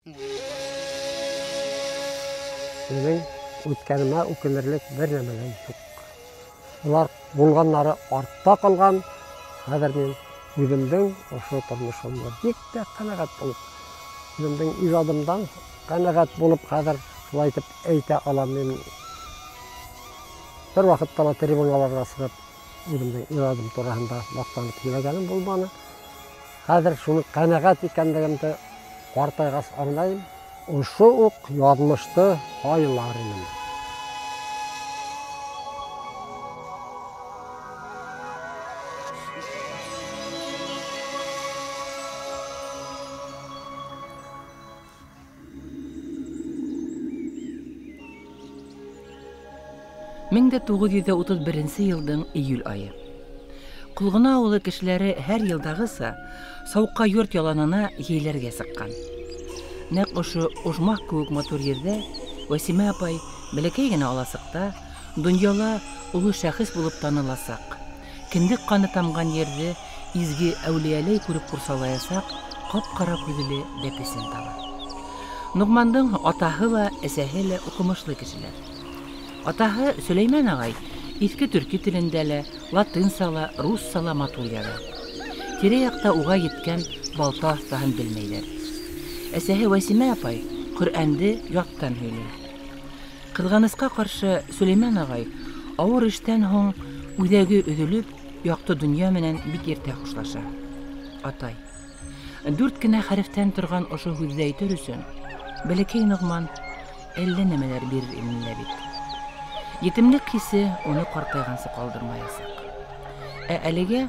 Минең үткәнемә үкенерлек бер нәмә лә юҡ. Улар булғаннары артта ҡалған. Хәҙер мин үҙемдең ошо тормошомда бик тә ҡәнәғәт булып, үҙемдең ижадымдан ҡәнәғәт булып хәҙер шулай итеп әйтә алам. Мин бер ваҡытта ла трибуналарға сығып үҙемдең ижадым тураһында маҡтанып һөйләгәнем булманы. Хәҙер шуны ҡәнәғәт икәнлегемде ҡартайғас аңлайым. Ошо уҡ яҙмышты һайлар инем. Мең дә туғыҙ йөҙ утыҙ беренсе йылдың июль айы. Ҡолғона ауылы кешеләре һәр йылдағыса Сауҡа йорт яланына йәйләргә сыҡҡан. Нәҡ ошо ожмах кеүек матур ерҙә Вәсимә апай бәләкәй генә аласыҡта донъяла оло шәхес булып таныласаҡ. Кендек ҡаны тамған ерҙе изге әүлиәләй күреп ҡурсалаясаҡ ҡап-ҡара күҙле бәпесен таба. Ноғмандың атаһы ла, әсәһе лә уҡымышлы кешеләр. Атаһы Сөләймән ағай иҫке төрки телендә лә, латинса ла, русса ла матур яҙа. Тирә-яҡта уға еткән балта оҫтаһын белмәйҙәр. Әсәһе Вәсимә апай Ҡөрьәнде яттан һөйләй. Ҡыҙғанысҡа ҡаршы Сөләймән ағай ауыр эштән һуң үҙәге өҙөлөп, яҡты донъя менән бик иртә хушлаша. Атай, дүрт кенә хәрефтән торған ошо һүҙҙе әйтер өсөн бәләкәй Ноғман әллә нәмәләр бирер ине лә бит. Етемлек хисе уны ҡартайғансы ҡалдырмаясаҡ. Ә әлегә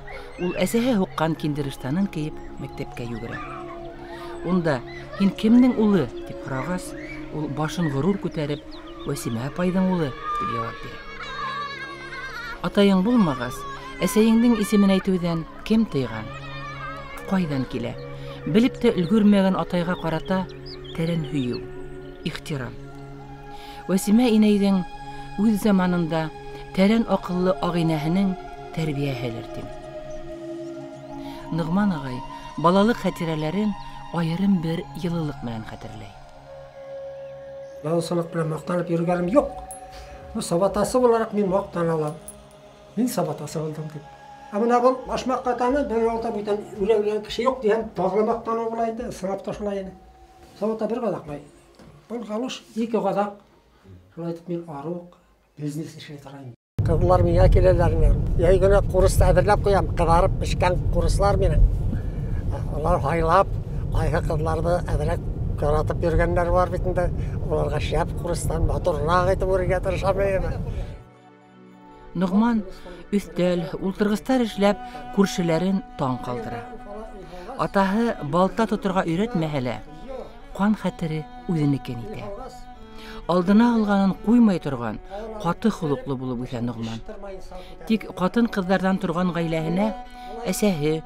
ул әсәһе һуҡҡан киндер ыштанын кейеп мәктәпкә йүгерә. Унда һин кемдең улы тип һорағас, ул башын ғорур күтәреп, Вәсимә апайҙың улы тип яуап бирә. Атайың булмағас, әсәйеңдең исемен әйтеүҙән кем тыйған? Ҡайҙан килә? Белеп тә өлгөрмәгән атайға ҡарата тәрән һөйөү, ихтирам. Вәсимә инәйҙең үҙ заманында тәрән аҡыллы ағинәһенең тәрбиәһелер тим. Ноғман ағай балалыҡ хәтирәләрен айырым бер йылылыҡ менән хәтерләй. Яҙыусылыҡ менән маҡтанып йөрөгәнем юҡ. Сабатасы булараҡ мин маҡтана алам. Мин сабатасы булдым тип. Ә бына был башмаҡ ҡатаны бер алта бүтән үрә кеше юҡ тиһәм, тағы ла маҡтаныу була инде, ысынлап та шулай ине. Сабата бер ҡаҙаҡ, был галош ике ҡаҙаҡ. Шулай итеп мин арыу бизнес эшләй торайым. Ҡыҙҙар миңә киләләр ине. Йәй көнө ҡурысты әҙерләп ҡуям, ҡыҙарып бешкән ҡурыслар минең. Улар һайлап, ҡайһы ҡыҙҙарҙы әҙерәк яратып йөрөгәндәр бар бит инде. Уларға шәп ҡурыстан матурыраҡ итеп үрергә тырышам инде. Ноғман өҫтәл, ултырғыстар эшләп күршеләрен таң ҡалдыра. Атаһы балта тоторға өйрәтмәһә лә, ҡан хәтере үҙенекен итә. Алдына алғанын ҡуймай торған ҡаты холоҡло булып үҫә Ноғман. Тик ҡатын-ҡыҙҙарҙан торған ғаиләһенә әсәһе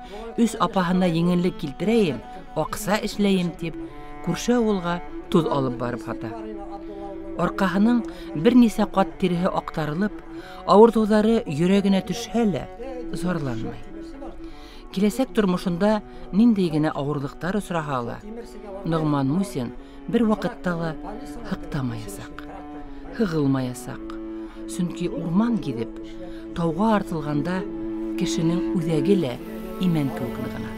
өс апаһына еңеллек килтерәйем, аҡса эшләйем тип күрше ауылға тоҙ алып барып һата. Арҡаһының бер нисә ҡат тиреһе аҡтарылып, ауыртыуҙары йөрәгенә төшһә лә зарланмай. Киләсәк тормошонда ниндәй генә ауырлыҡтар осраһа ла, Ноғман Мусин бер ваҡытта ла һыҡтамаясаҡ, һығылмаясаҡ. Сөнки урман гиҙеп, тауға артылғанда кешенең үҙәге лә имән кеүек нығына.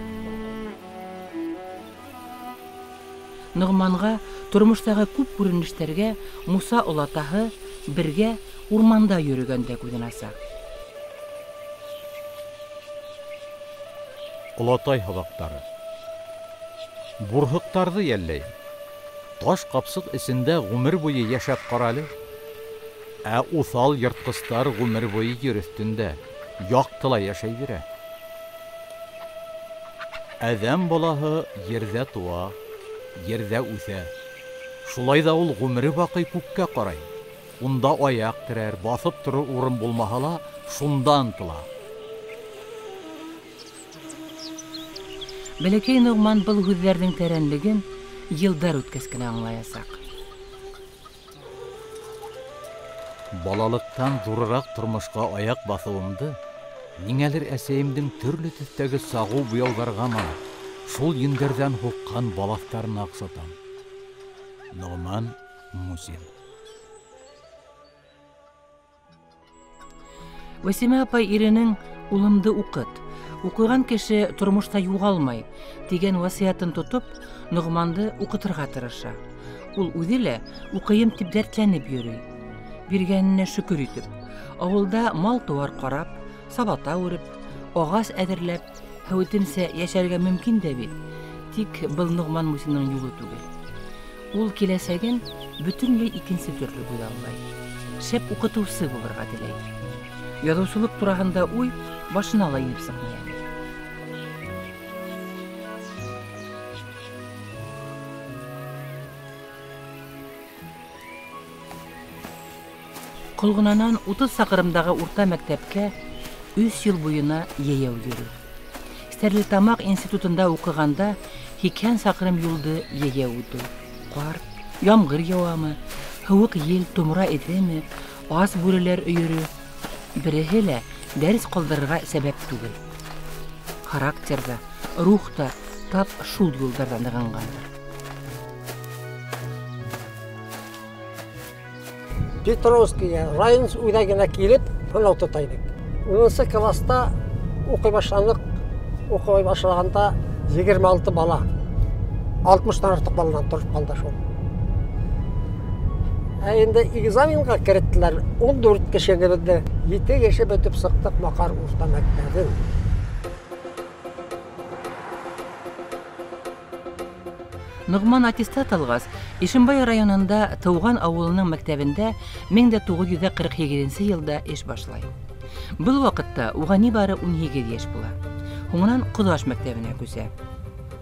Ноғманға тормоштағы күп күренештәргә Муса олатаһы бергә урманда йөрөгәндә күҙен аса. Олатай һабаҡтары. Бурһыҡтарҙы йәлләйем. Таш ҡапсыҡ эсендә ғүмер буйы йәшәп ҡара әле. Ә уҫал йыртҡыстар ғүмер буйы ер өҫтөндә яҡтыла йәшәй бирә. Әҙәм балаһы ерҙә тыуа, ерҙә үҫә. Шулай ҙа ул ғүмере баҡый күккә ҡарай. Унда аяҡ терәр, баҫып торор урын булмаһа ла, шунда ынтыла. Бәләкәй Ноғман был һүҙҙәрҙең тәрәнлеген йылдар үткәс кенә аңлаясаҡ. Балалыҡтан ҙурыраҡ тормошҡа аяҡ баҫыуымды ниңәлер әсәйемдең төрлө төҫтәге сағыу буяуҙарға манып, шул йөндәрҙән һуҡҡан балаҫтарына оҡшатам. Ноғман Мусин. Вәсимә апай иренең улымды уҡыт, уҡыған кеше тормошта юғалмай тигән васыятын тотоп, Ноғманды уҡытырға тырыша. Ул үҙе лә уҡыйым тип дәртләнеп йөрөй. Биргәненә шөкөр итеп, ауылда мал-тыуар ҡарап, сабата үреп, ағас әҙерләп, һәүетемсә йәшәргә мөмкин дә бит. Тик был Ноғман Мусиндың юлы түгел. Ул киләсәген бөтөнләй икенсе төрлө күҙаллай. Шәп уҡытыусы булырға теләй. Яҙыусылыҡ тураһында уй башына ла инеп сыҡмай әле. Ҡолғонанан 30 саҡрымдағы урта мәктәпкә 3 йыл буйына йәйәү йөрөй. Стәрлетамаҡ институтында уҡығанда 80 саҡрым юлды йәйәү үтеү. Ҡар, ямғыр яуамы, һыуыҡ ел томра эҙеме, ас бүреләр өйөрө. Береһе лә дәрес ҡалдырырға сәбәп түгел. Характер ҙа, рух та тап шул юлдарҙан нығынғандыр. Петровскийға район үҙәгенә килеп һынау тота инек. 10-нсы класста уҡый башланыҡ. Уҡый башлағанда 26 бала, 60-тан артыҡ баланан тороп ҡалды шул. Ә инде экзаменға кереттеләр 14 кешене беҙҙе. 7 кеше бөтөп сыҡтыҡ Маҡар урта мәктәбен. Ноғман аттестат алғас, Ишембай районында тыуған ауылының мәктәбендә 1948 йылда эш башлай. Был ваҡытта уға ни бары 18 йәш була. Һуңынан Ҡоҙаш мәктәбенә күсә.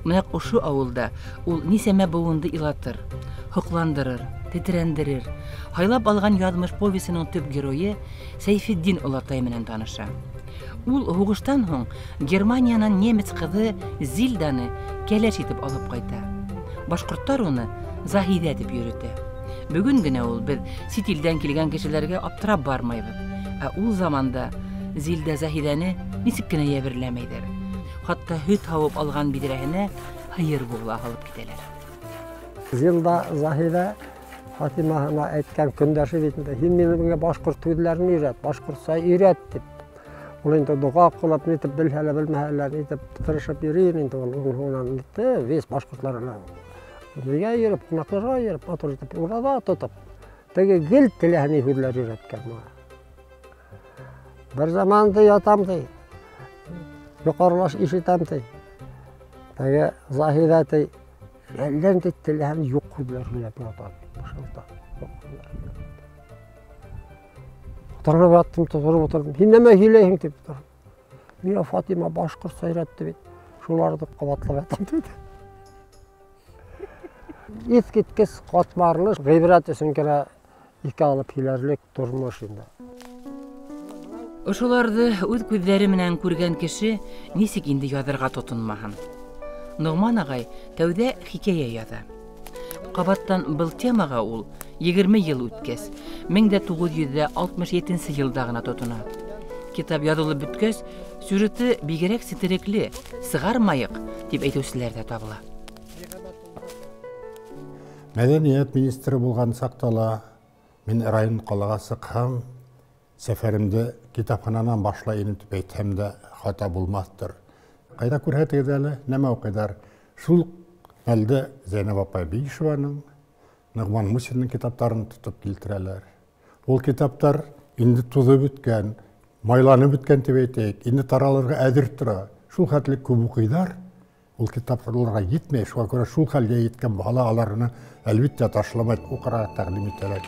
Нәҡ ошо ауылда ул нисәмә быуынды илатыр, һоҡландырыр, тетрәндерер. Һайлап алған яҙмыш повесының төп геройы Сәйфетдин олатай менән таныша. Ул һуғыштан һуң Германиянан немец ҡыҙы Зильданы кәләш итеп алып ҡайта. Башҡорттар уны Заһиҙә тип йөрөтә. Бөгөн генә ул беҙ сит илдән килгән кешеләргә аптырап бармайбыҙ. Ә ул заманда Зилдә Заһиҙәне нисек кенә йәберләмәйҙәр. Хатта һөт һауып алған биҙрәһенә һыйыр буғыла һалып китәләр. Зилда Заһиҙә Фатимаһына әйткән көндәше бит инде, һин мине башҡорт һүҙҙәрен өйрәт, башҡортса өйрәт тип. Ул инде доға ҡылып, нитеп белһә лә, белмәһә лә, нитеп тырышып йөрөй инде ул. Унан нитте, весь башҡортлар бергә йөрөп, ҡунаҡларға йөрөп, матур итеп ураҙа тотоп, теге гел теләһә ни һүҙҙәр өйрәткән миңә. Бер заманды ятам ти, юҡарылаш ишетәм ти. Теге Заһиҙә ти, әллә ни теләһә ни юҡ һүҙҙәр һөйләп ята, бышылдап, юҡ һүҙҙәр һөйләп. Тороп яттым, тороп ултырҙым. Һин нәмә һөйләйһең тип торам. Миңә Фатима башҡортса өйрәтте бит. Шуларҙы ҡабатлап ятам тип. Иҫ киткес ҡатмарлы, ғибрәт өсөн генә иҫкә алып һөйләрлек тормош инде. Ошоларҙы үҙ күҙҙәре менән күргән кеше нисек инде яҙырға тотонмаһын. Ноғман ағай тәүҙә хикәйә яҙа. Ҡабаттан был темаға ул 20 йыл үткәс, 1967 йылда ғына тотона. Китап яҙылып бөткәс, сюжеты бигерәк сетерекле, сығармайыҡ, тип әйтеүселәр дә табыла. Мәҙәниәт министры булған саҡта ла мин район ҡалаға сыҡһам, сәфәремде китапхананан башлай инем тип әйтһәм дә хата булмаҫтыр. Ҡайҙа күрһәтегеҙ әле, нәмә уҡыйҙар? Шул мәлдә Зәйнәб апай Бейшеваның, Ноғман Мусиндың китаптарын тотоп килтерәләр. Ул китаптар инде туҙып бөткән, майланып бөткән тип әйтәйек, инде таралырға әҙер тора. Шул хәтле күп уҡыйҙар, ул китап уларға етмәй, шуға күрә шул хәлгә еткән бала аларны әлбиттә ташламай уҡырға тәҡдим итәләр.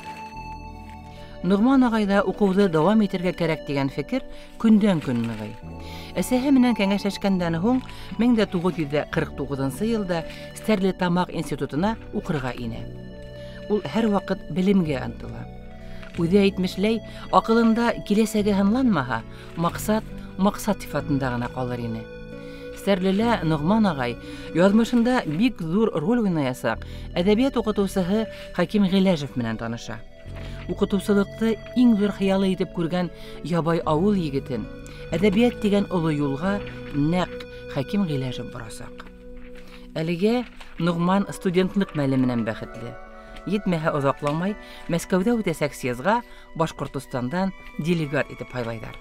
Ноғман ағайҙа уҡыуҙы дауам итергә кәрәк тигән фекер көндән-көн нығый. Әсәһе менән кәңәшләшкәндән һуң 1949 йылда Стәрлетамаҡ институтына уҡырға инә. Ул һәр ваҡыт белемгә ынтыла. Үҙе әйтмешләй, аҡылында киләсәге һынланмаһа, маҡсат маҡсат сифатында ғына ҡалыр ине. Стәрлелә Ноғман ағай яҙмышында бик ҙур роль уйнаясаҡ әҙәбиәт уҡытыусыһы Хәким Ғиләжев менән таныша. Уҡытыусылыҡты иң ҙур хыялы итеп күргән ябай ауыл егетен әҙәбиәт тигән оло юлға нәҡ Хәким Ғиләжев борасаҡ. Әлегә Ноғман студентлыҡ мәле менән бәхетле. Етмәһә оҙаҡламай Мәскәүҙә үтәсәк съезға Башҡортостандан делегат итеп һайлайҙар.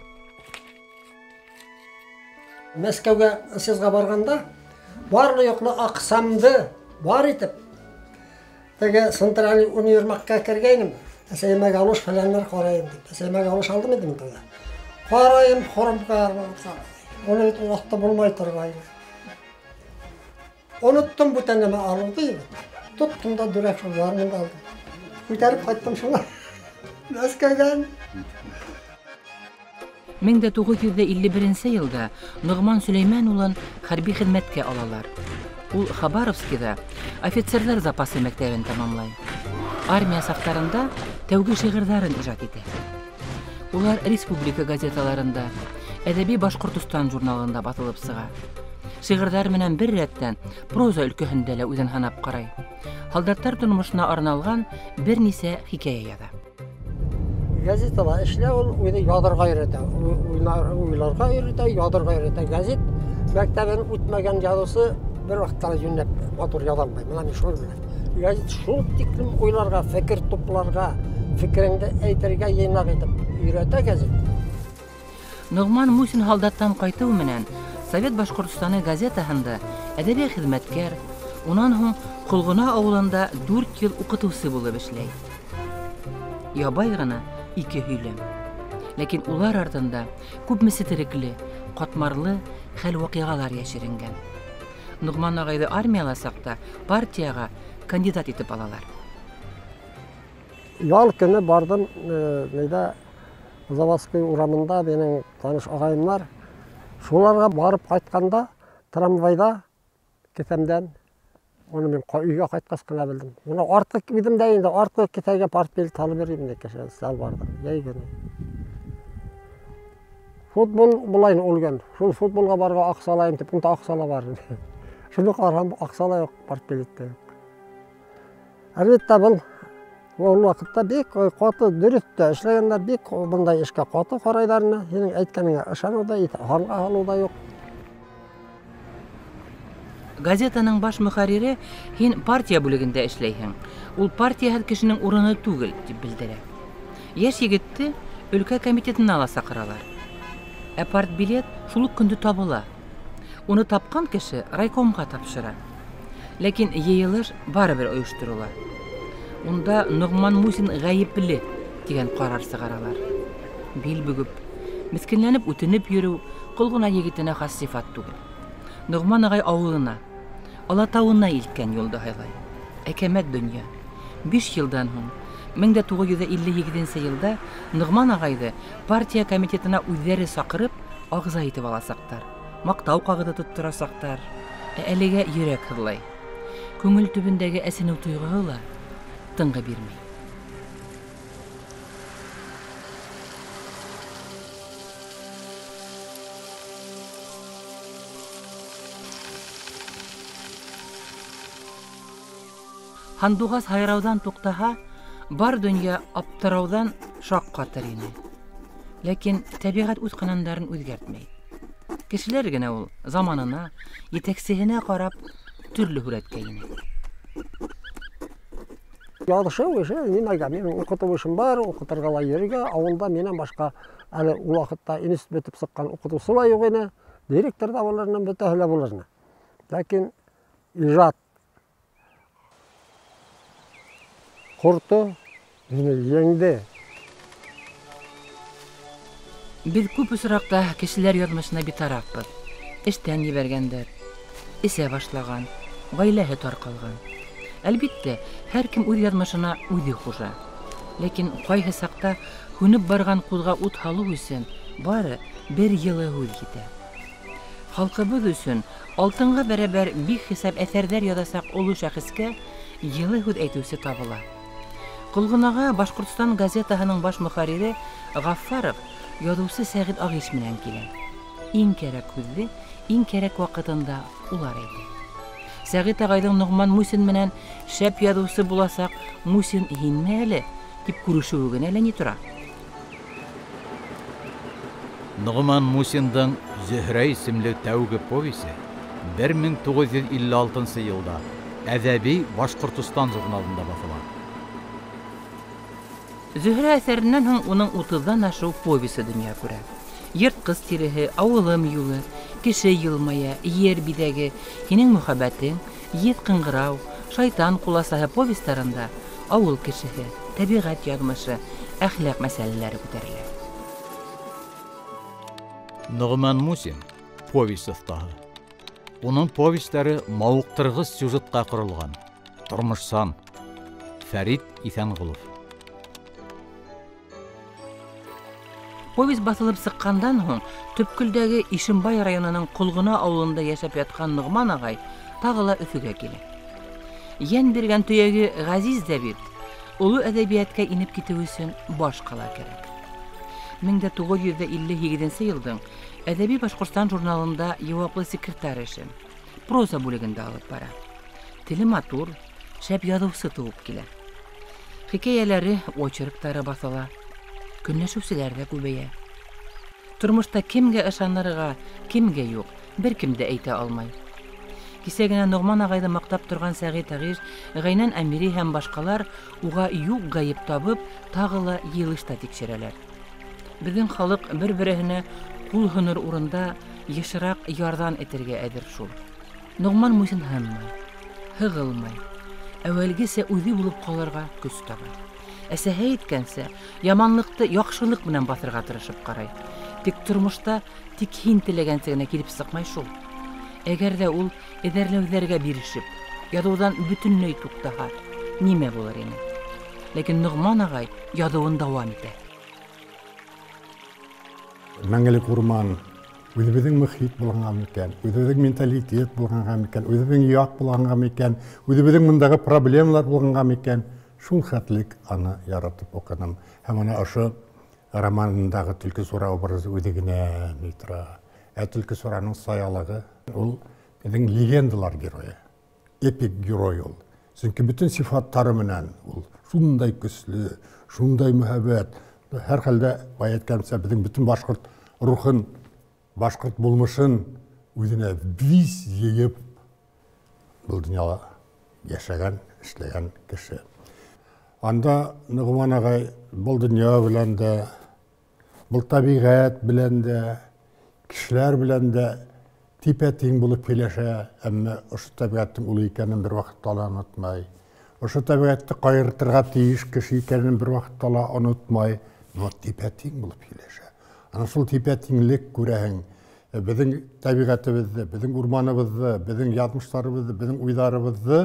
Мәскәүгә съезға барғанда барлы-юҡлы аҡсамды бар итеп теге центральный универмагка кергәйнем. Әсәйемә галош фәләннәр ҡарайым тип. Әсәйемә галош алдым инде мин тәүҙә. Ҡарайым, хромка. Уны бит ваҡытта булмай торғайны. Оноттом бүтән нәмә алыуҙы. Тоттом да дүрәк шул гармунды алдым. Күтәреп ҡайттым шуны. Мәскәүҙән. 1951 йылда Ноғман Сөләймән улын хәрби хеҙмәткә алалар. Ул Хабаровскиҙа офицерҙар запасы мәктәбен тамамлай. Армия сафтарында тәүге шиғырҙарын ижад итә. Улар республика газеталарында, Әҙәби Башҡортостан журналында баҫылып сыға. Шиғырҙар менән бер рәттән проза өлкәһендә лә үҙен һанап ҡарай. Һалдаттар тормошона арналған бер нисә хикәйә яҙа. Газетала эшләү ул үҙе яҙырға өйрәтә, уйларға өйрәтә, яҙырға өйрәтә. Газет мәктәбен үтмәгән яҙыусы бер ваҡытта ла йүнләп матур яҙа алмай. Бына мин шуны беләм. Газет шул тиклем уйларға, фекер тупларға, фекереңде әйтергә йыйнаҡ итеп өйрәтә газет. Ноғман Мусин һалдаттан ҡайтыу менән Совет Башҡортостаны газетаһында әҙәби хеҙмәткәр, унан һуң Ҡолғона ауылында 4 йыл уҡытыусы булып эшләй. Ябай ғына ике һөйләм. Ләкин улар артында күпме сетерекле, ҡатмарлы хәл-ваҡиғалар йәшеренгән. Ноғман ағайҙы армияла саҡта партияға кандидат итеп алалар. Ял көнө барҙым, нейҙә, Заводской урамында минең таныш ағайымдар. Шуларға барып ҡайтҡанда трамвайҙа кеҫәмдән, уны мин өйгә ҡайтҡас ҡына белдем. Уны артыҡ үҙем дә инде артыҡ кеҫәгә партбилет һалып йөрөйөм инде, кеше салбарҙы. Йәй көнө. Футбол булай үлгән. Шул футболға барырға аҡса алайым тип, унда аҡса ла бар. Шуны ҡараһам, аҡса ла юҡ, партбилет тә юҡ. Әлбиттә, был ул ваҡытта бик ҡаты, дөрөҫ тә эшләгәндәр бик бындай эшкә ҡаты ҡарайҙар ине. Һинең әйткәнеңә ышаныу ҙа, һанға һалыу ҙа юҡ. Газетаның баш мөхәррире һин партия бүлегендә эшләйһең. Ул партияһыҙ кешенең урыны түгел, тип белдерә. Йәш егетте өлкә комитетына ла саҡыралар. Ә партбилет шул уҡ көндө табыла. Уны тапҡан кеше райкомға тапшыра. Ләкин йыйылыш барыбер ойошторола. Унда Ноғман Мусин ғәйепле тигән ҡарар сығаралар. Бил бөгөп, меҫкенләнеп үтенеп йөрөү Ҡолғона егетенә хас сифат түгел. Ноғман ағай ауылына, Алатауына илткән юлды һайлай. Әкәмәт донъя. 5 йылдан һуң, 1958 йылда Ноғман ағайҙы партия комитетына үҙҙәре саҡырып, ағза итеп аласаҡтар. Маҡтау ҡағыҙы тотторасаҡтар. Ә әлегә йөрәк һыҙлай. Күңел төбөндәге әсенеү тойғоһо ла тынғы бирмәй. Һандуғас һайрауҙан туҡтаһа, бар донъя аптырауҙан шаҡ ҡатыр ине. Ләкин тәбиғәт үҙ ҡанундарын үҙгәртмәй. Кешеләр генә ул заманына, етәксеһенә ҡарап төрлө һүрәткә инә. Яҙышыу эше, нимәгә? Минең уҡытыу эшем бар, уҡытырға ла йөрөргә. Ауылда минән башҡа әле ул ваҡытта институт бөтөп сыҡҡан уҡытыусы ла юҡ ине, директор ҙа булыр ине, бөтәһе лә булыр ине. Ләкин ижад ҡорто мине еңде. Беҙ күп осраҡта кешеләр яҙмышына битарафбыҙ. Эштән ебәргәндәр, эсә башлаған, ғаиләһе тарҡалған. Әлбиттә, һәр кем үҙ яҙмышына үҙе хужа. Ләкин ҡайһы саҡта һүнеп барған ҡуҙға ут һалыу өсөн бары бер йылы һүҙ етә. Халҡыбыҙ өсөн алтынға бәрәбәр бихисап әҫәрҙәр яҙасаҡ оло шәхескә йылы һүҙ әйтеүсе табыла. Ҡолғонаға Башҡортостан газетаһының баш мөхәррире Ғаффаров яҙыусы Сәғит Ағиш менән килә. Иң кәрәк һүҙҙе иң кәрәк ваҡытында улар әйтә. Сәғит ағайҙың Ноғман Мусин менән шәп яҙыусы буласаҡ Мусин һинме әле тип күрешеүе генә лә ни тора. Ноғман Мусиндың Зөһрә исемле тәүге повесе 1956 йылда Әҙәби Башҡортостан журналында баҫыла. Зөһрә әҫәренән һуң уның 30-ҙан ашыу повесы донъя күрә. Йыртҡыс тиреһе, ауылым юлы, кеше йылмая, ер биҙәге, һинең мөхәббәтең, еҙ ҡыңғырау, шайтан ҡуласаһы повестарында ауыл кешеһе, тәбиғәт яҙмышы, әхлаҡ мәсьәләләре күтәрелә. Ноғман Мусин повесть оҫтаһы. Уның повестары мауыҡтырғыс сюжетҡа ҡоролған. Тормошсан. Фәрит Иҫәнғолов. Повесть баҫылып сыҡҡандан һуң Төпкөлдәге Ишембай районының Ҡолғона ауылында йәшәп ятҡан Ноғман ағай тағы ла Өфөгә килә. Йән биргән төйәге ғәзиз ҙә бит, оло әҙәбиәткә инеп китеү өсөн баш ҡала кәрәк. 1958 йылдың Әҙәби Башҡортостан журналында яуаплы секретарь эше, проза бүлегендә алып бара. Теле матур, шәп яҙыусы тыуып килә. Хикәйәләре, очерктары баҫыла. Көнләшеүселәр ҙә күбәйә. Тормошта кемгә ышанырға, кемгә юҡ, бер кем дә әйтә алмай. Кисә генә Ноғман ағайҙы маҡтап торған Сәғит Ағиш, Ғәйнән Әмири һәм башҡалар уға юҡ ғәйеп табып, тағы ла йыйылышта тикшерәләр. Беҙҙең халыҡ бер-береһенә ҡул һонор урында йышыраҡ ярҙам итергә әҙер шул. Ноғман Мусин һынмай, һығылмай, әүәлгесә үҙе булып ҡалырға көс таба. Әсәһе әйткәнсә, яманлыҡты яҡшылыҡ менән баҫырға тырышып ҡарай. Тик тормошта тик һин теләгәнсә генә килеп сыҡмай шул. Әгәр ҙә ул эҙәрләүҙәргә бирешеп, яҙыуҙан бөтөнләй туҡтаһа, нимә булыр ине? Ләкин Ноғман ағай яҙыуын дауам итә. Мәңгелек урман үҙебеҙҙең мөхит булғанға микән, үҙебеҙҙең менталитет булғанға микән, үҙебеҙҙең яҡ булғанға микән, үҙебеҙҙең мындағы проблемалар булғанға микән, шул хәтлек аны яратып уҡыным. Һәм ана ошо романындағы Төлкө Сура образы үҙе генә ни тора. Ә Төлкө Сураның саялығы ул беҙҙең легендалар геройы, эпик герой ул. Сөнки бөтөн сифаттары менән ул шундай көслө, шундай мөһабәт. Һәр хәлдә бая әйткәнсә, беҙҙең бөтөн башҡорт рухын, башҡорт булмышын үҙенә вис йыйып был донъяла йәшәгән, эшләгән кеше. Анда Ноғман ағай был донъя белән дә, был тәбиғәт белән дә, кешеләр белән дә типә-тиң булып һөйләшә, әммә ошо тәбиғәттең улы икәнен бер ваҡытта ла онотмай. Ошо тәбиғәтте ҡайғыртырға тейеш кеше икәнен бер ваҡытта ла онотмай, но типә-тиң булып һөйләшә. Ана шул типә-тиңлек күрәһең, беҙҙең тәбиғәтебеҙҙе, беҙҙең урманыбыҙҙы, беҙҙең яҙмыштарыбыҙҙы, беҙҙең уйҙарыбыҙҙы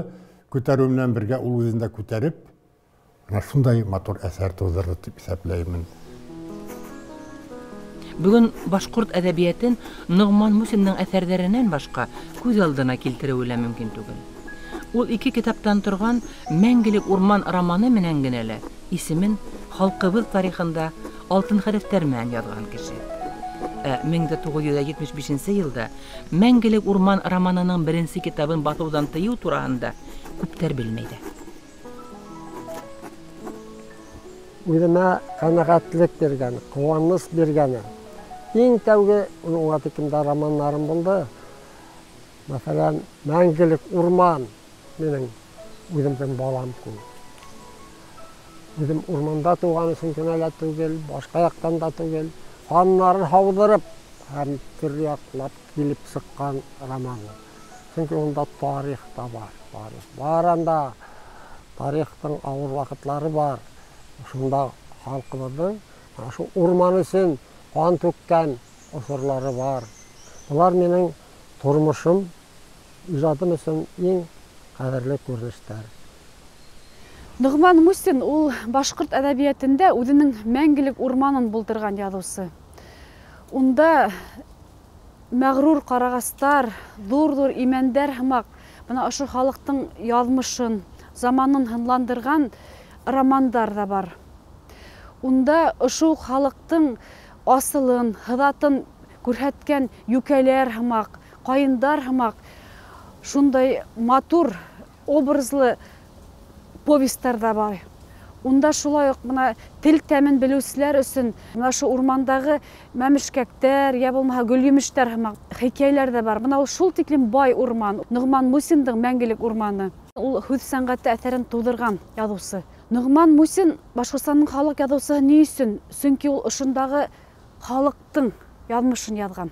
күтәреү менән бергә ул үҙен дә күтәреп, ана шундай матур әҫәр тыуҙырҙы тип иҫәпләймен. Бөгөн башҡорт әҙәбиәтен Ноғман Мусиндың әҫәрҙәренән башҡа күҙ алдына килтереүе лә мөмкин түгел. Ул ике китаптан торған Мәңгелек урман романы менән генә лә исемен халҡыбыҙ тарихында алтын хәрефтәр менән яҙған кеше. Ә 1975 йылда Мәңгелек урман романының беренсе китабын баҫыуҙан тыйыу тураһында күптәр белмәй ҙә. Үҙемә ҡәнәғәтлек биргән, ҡыуаныс биргәне. Иң тәүге уға тиклем дә романдарым булды. Мәҫәлән, Мәңгелек урман минең үҙемдең балам кеүек. Үҙем урманда тыуған өсөн генә лә түгел, башҡа яҡтан да түгел, ҡаннарын һауҙырып һәм төрлө яҡлап килеп сыҡҡан роман. Сөнки унда тарих та бар, тарих бар анда, тарихтың ауыр ваҡытлары бар. Шунда халҡыбыҙҙың ошо урман өсөн ҡан түккән осорлары бар. Улар минең тормошом, ижадым өсөн иң ҡәҙерле күренештәр. Ноғман Мусин ул башҡорт әҙәбиәтендә үҙенең мәңгелек урманын булдырған яҙыусы. Унда мәғрур ҡарағастар, ҙур-ҙур имәндәр һымаҡ бына ошо халыҡтың яҙмышын, заманын һынландырған романдар ҙа бар. Унда ошо халыҡтың асылын, һыҙатын күрһәткән йүкәләр һымаҡ, ҡайындар һымаҡ шундай матур образлы повестар ҙа бар. Унда шулай уҡ бына тел тәмен белеүселәр өсөн бына ошо урмандағы мәмешкәктәр, йә булмаһа гөлйемештәр һымаҡ хикәйәләр ҙә бар. Бына ул шул тиклем бай урман, Ноғман Мусиндың мәңгелек урманы. Ул һүҙ сәнғәте әҫәрен тыуҙырған яҙыусы. Ноғман Мусин Башҡортостандың халыҡ яҙыусыһы ни өсөн? Сөнки ул ошондағы халыҡтың яҙмышын яҙған.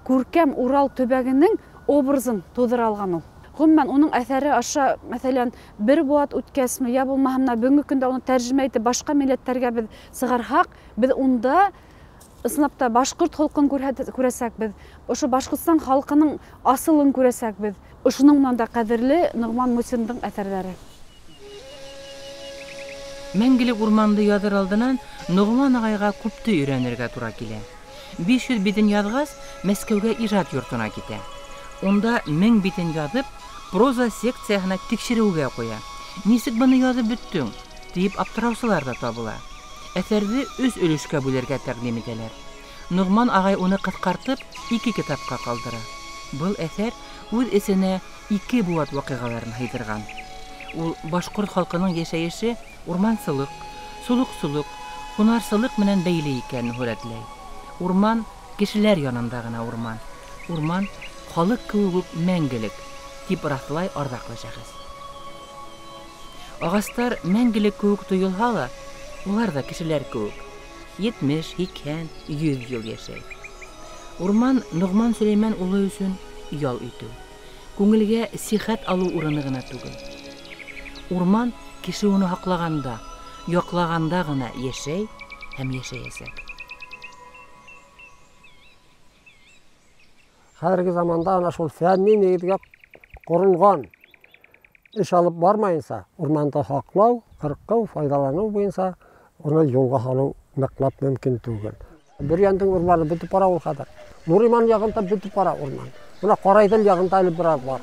Күркәм Урал төбәгенең образын тыуҙыра алған ул. Ғөмүмән, уның әҫәре аша, мәҫәлән, бер быуат үткәсме, йә булмаһа мына бөгөнгө көндә уны тәржемә итеп башҡа милләттәргә беҙ сығарһаҡ, беҙ унда ысынлап та башҡорт холҡон күрәсәкбеҙ. Ошо Башҡортостан халҡының асылын күрәсәкбеҙ. Ошоноң менән дә ҡәҙерле Ноғман Мусиндың әҫәрҙәре. Мәңгелек урманды яҙыр алдынан Ноғман ағайға күпте өйрәнергә тура килә. 500 битен яҙғас, Мәскәүгә ижад йортона китә. Унда 1000 битен яҙып, проза секцияһына тикшереүгә ҡуя. Нисек быны яҙып бөттөң? Тиеп аптыраусылар ҙа табыла. Әҫәрҙе 3 өлөшкә бүлергә тәҡдим итәләр. Ноғман ағай уны ҡыҫҡартып 2 китапҡа ҡалдыра. Был әҫәр үҙ эсенә 2 быуат ваҡиғаларын һыйҙырған. Ул башҡорт халҡының йәшәйеше урмансылыҡ, солоҡсолоҡ, һунарсылыҡ менән бәйле икәнен һүрәтләй. Урман кешеләр янында ғына урман. Урман халыҡ кеүек үк мәңгелек, тип раҫлай арҙаҡлы шәхес. Ағастар мәңгелек кеүек тойолһа ла, улар ҙа кешеләр кеүек 70, 80, 100 йыл йәшәй. Урман Ноғман Сөләймән улы өсөн ял итеү, күңелгә сихәт алыу урыны ғына түгел. Урман кеше уны һаҡлағанда, яҡлағанда ғына йәшәй һәм йәшәйәсәк. Хәҙерге заманда ана шул фәнни нигеҙгә ҡоролған эш алып бармайынса, урманды һаҡлау, ҡырҡыу, файҙаланыу буйынса уны юлға һалыу ныҡлап мөмкин түгел. Бөрйәндең урманы бөтөп бара ул хәҙер. Нуриман яғында бөтөп бара урман. Бына Ҡарайҙел яғында әле бераз бар.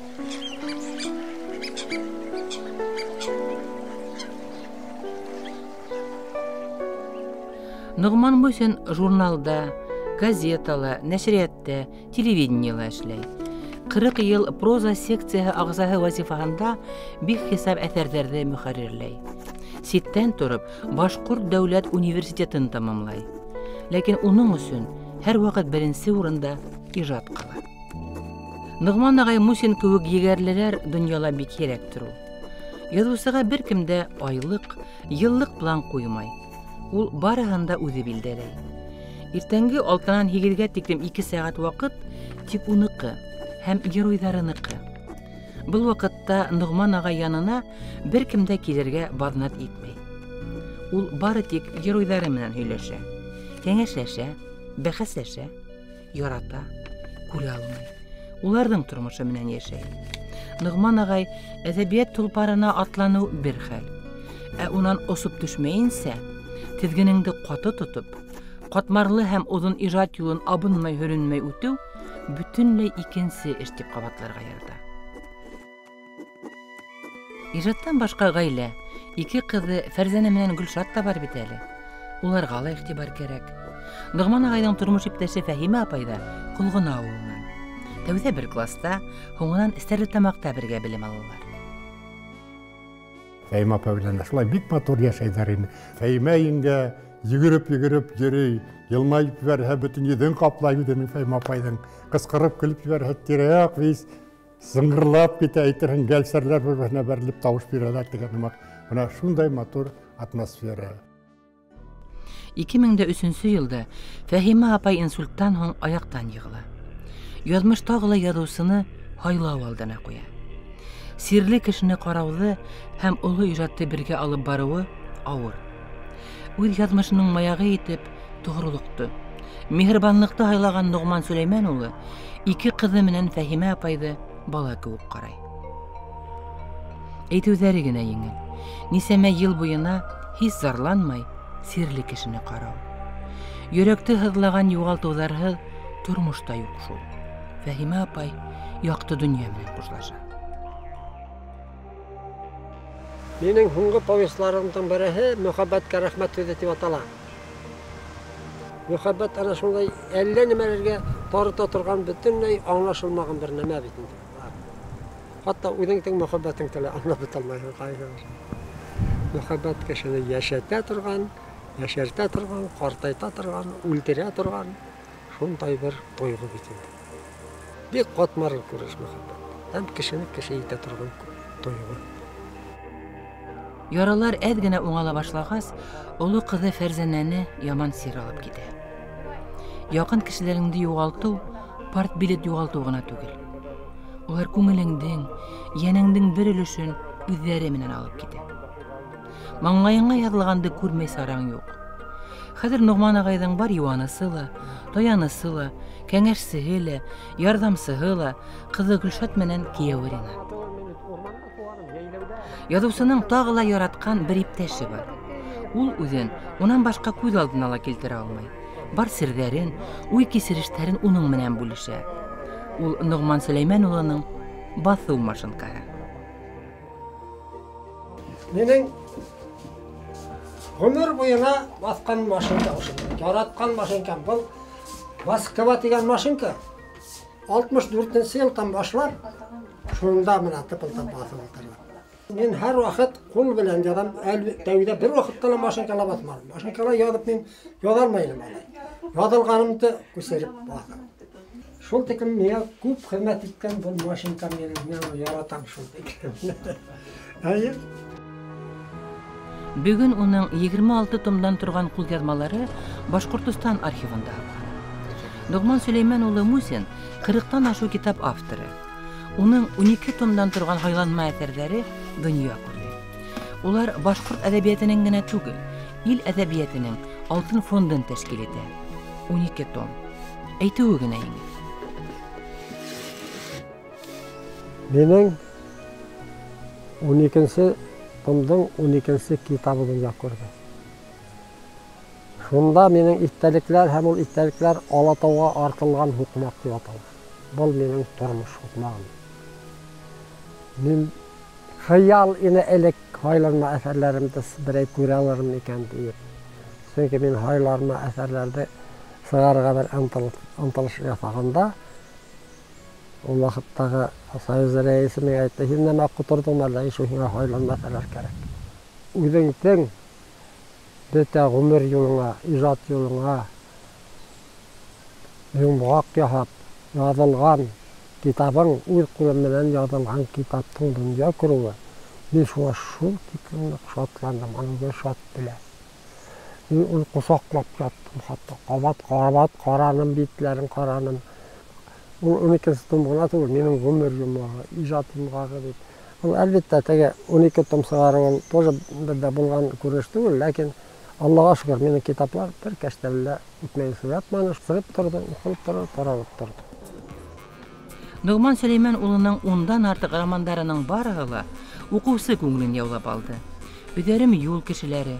Ноғман Мусин журналда, газетала, нәшриәттә, телевидениела эшләй. 40 йыл проза секцияһы ағзаһы вазифаһында бихисап әҫәрҙәрҙе мөхәррирләй. Ситтән тороп Башҡорт дәүләт университетын тамамлай. Ләкин уның өсөн һәр ваҡыт беренсе урында ижад ҡала. Ноғман ағай Мусин кеүек егәрлеләр донъяла бик һирәктер ул. Яҙыусыға бер кем дә айлыҡ, йыллыҡ план ҡуймай. Ул барыһын да үҙе билдәләй. Иртәнге 6-нан 8-гә тиклем 2 сәғәт ваҡыт тик уныҡы һәм геройҙарыныҡы. Был ваҡытта Ноғман ағай янына бер кем дә килергә баҙнат итмәй. Ул бары тик геройҙары менән һөйләшә, кәңәшләшә, бәхәсләшә, ярата, күрә алмай. Уларҙың тормошо менән йәшәй. Ноғман ағай әҙәбиәт толпарына атланыу бер хәл. Ә унан осоп төшмәйенсә, теҙгенеңде ҡаты тотоп, ҡатмарлы һәм оҙон ижад юлын абынмай-һөрөнмәй үтеү бөтөнләй икенсе эш тип ҡабатларға ярата. Ижадтан башҡа ғаилә, 2 ҡыҙы Фәрзәнә менән Гөлшат та бар бит әле. Уларға ла иғтибар кәрәк. Ноғман ағайҙың тормош иптәше Фәһимә апай ҙа Ҡолғона ауылынан. Тәүҙә бер класта, һуңынан Стәрлетамаҡта бергә белем алалар. Фәһимә апай белән шулай бик матур йәшәйҙәр ине. Фәһимә еңгә йүгереп-йүгереп йөрөй, йылмайып ебәрһә, бөтөн йөҙөн ҡаплай үҙенең Фәһимә апайҙың. Ҡысҡырып көлөп ебәрһә, тирә-яҡ вис зыңғырлап китә, әйтерһең, гәлсәрләр бер-береһенә бәрелеп тауыш бирәләр тигән һымаҡ. Бына шундай матур атмосфера. 2003 йылда Фәһимә апай инсульттан һуң аяҡтан йығыла. Яҙмыш тағы ла яҙыусыны һайлау алдына ҡуя. Сирле кешене ҡарауҙы һәм оло ижадты бергә алып барыуы ауыр. Үҙ яҙмышының маяғы итеп тоғролоҡто, миһырбанлыҡты һайлаған Ноғман Сөләймән улы 2 ҡыҙы менән Фәһимә апайҙы бала кеүек ҡарай. Әйтеүҙәре генә еңел. Нисәмә йыл буйына һис зарланмай сирле кешене ҡарау. Йөрәкте һыҙлаған юғалтыуҙарһыҙ тормош та юҡ шул. Фәһимә апай яҡты донъя менән хушлаша. Минең һуңғы повестьларымдың береһе «Мөхәббәткә рәхмәт һүҙе» тип атала. Мөхәббәт ана шундай әллә нәмәләргә тарыта торған бөтөнләй аңлашылмаған бер нәмә бит инде. Хатта үҙеңдең мөхәббәтеңде лә аңлап бөтә алмайһың ҡайһы. Мөхәббәт кешене йәшәтә торған, йәшәртә торған, ҡартайта торған, үлтерә торған шундай бер тойғо бит инде. Бик ҡатмарлы күренеш мөхәббәт. Һәм кешене кеше итә торған тойғо. Яралар әҙ генә уңала башлағас, оло ҡыҙы Фәрзәнәне яман сир алып китә. Яҡын кешеләреңде юғалтыу партбилет юғалтыу ғына түгел. Улар күңелеңдең, йәнеңдең бер өлөшөн үҙҙәре менән алып китә. Маңлайыңа яҙылғанды күрмәй сараң юҡ. Хәҙер Ноғман ағайҙың бар йыуанысы ла, таянысы ла, кәңәшсеһе лә, ярҙамсыһы ла ҡыҙы Гөлшат менән кейәүе Ринат. Яҙыусының тағы ла яратҡан бер иптәше бар. Ул үҙен унан башҡа күҙ алдына ла килтерә алмай. Бар серҙәрен, уй кисерештәрен уның менән бүлешә. Ул Ноғман Сөләймән улының баҫыу машинкаһы. Минең ғүмер буйына баҫҡан машинка ошо. Яратҡан машинкам был Москва тигән машинка. 64-нсе йылдан башлап шунда мына тыпылдап баҫып ултырҙым. Мин һәр ваҡыт ҡул белән яҙам. Тәүҙә бер ваҡытта ла машинкала баҫманым. Машинкала яҙып мин яҙа алмай инем әле. Яҙылғанымды күсереп баҫам. Шул тиклем миңә күп хеҙмәт иткән был машинка минең, мин уны яратам шул тиклем. Әйе. Бөгөн уның 26 томдан торған ҡулъяҙмалары Башҡортостан архивында һаҡлана. Ноғман Сөләймән улы Мусин 40-тан ашыу китап авторы. Уның 12 томдан торған һайланма әҫәрҙәре донъя күрҙе. Улар башҡорт әҙәбиәтенең генә түгел, ил әҙәбиәтенең алтын фондын тәшкил итә. 12 том. Әйтеүе генә еңел. Минең 12-нсе томдың 12-нсе китабы донъя күрҙе. Шунда минең иҫтәлектәр һәм ул иҫтәлектәр Алатауға артылған һуҡмаҡ тип атала. Был минең тормош һуҡмағым. Мин хыял ине элек һайланма әҫәрләремде берәй күрә алырмын икән тиеп. Сөнки мин һайланма әҫәрләрҙе сығарырға бер ынтылыш яһағанда, ул ваҡыттағы союз рәйесе миңә әйтте: "Һин нәмә ҡоторҙоң әллә, шул һиңә һайланма әҫәрләр кәрәк. Үҙеңдең бөтә ғүмер юлыңа, ижад юлыңа йомғаҡ яһап яҙылған китабың, үҙ ҡулым менән яҙылған китаптың донъя күреүе." Мин шуға шул тиклем ныҡ шатландым, аны Гөлшат белә. Мин уны ҡосаҡлап яттым, хатта ҡабат-ҡабат ҡараным, биттәрен ҡараным. Ул 12-нсе том ғына түгел, минең ғүмер йомғағы, ижад йомғағы бит. Ул әлбиттә теге 12 том сығарыу ул тоже беҙҙә булған күренеш түгел, ләкин Аллаға шөкөр, минең китаплар бер кәштәлә лә үтмәйенсә ятманы, сығып торҙо, уҡылып торҙо, таралып торҙо. Ноғман Сөләймән улының 10-дан артыҡ романдарының барыһы ла уҡыусы күңелен яулап алды. Өҙәрем юл кешеләре,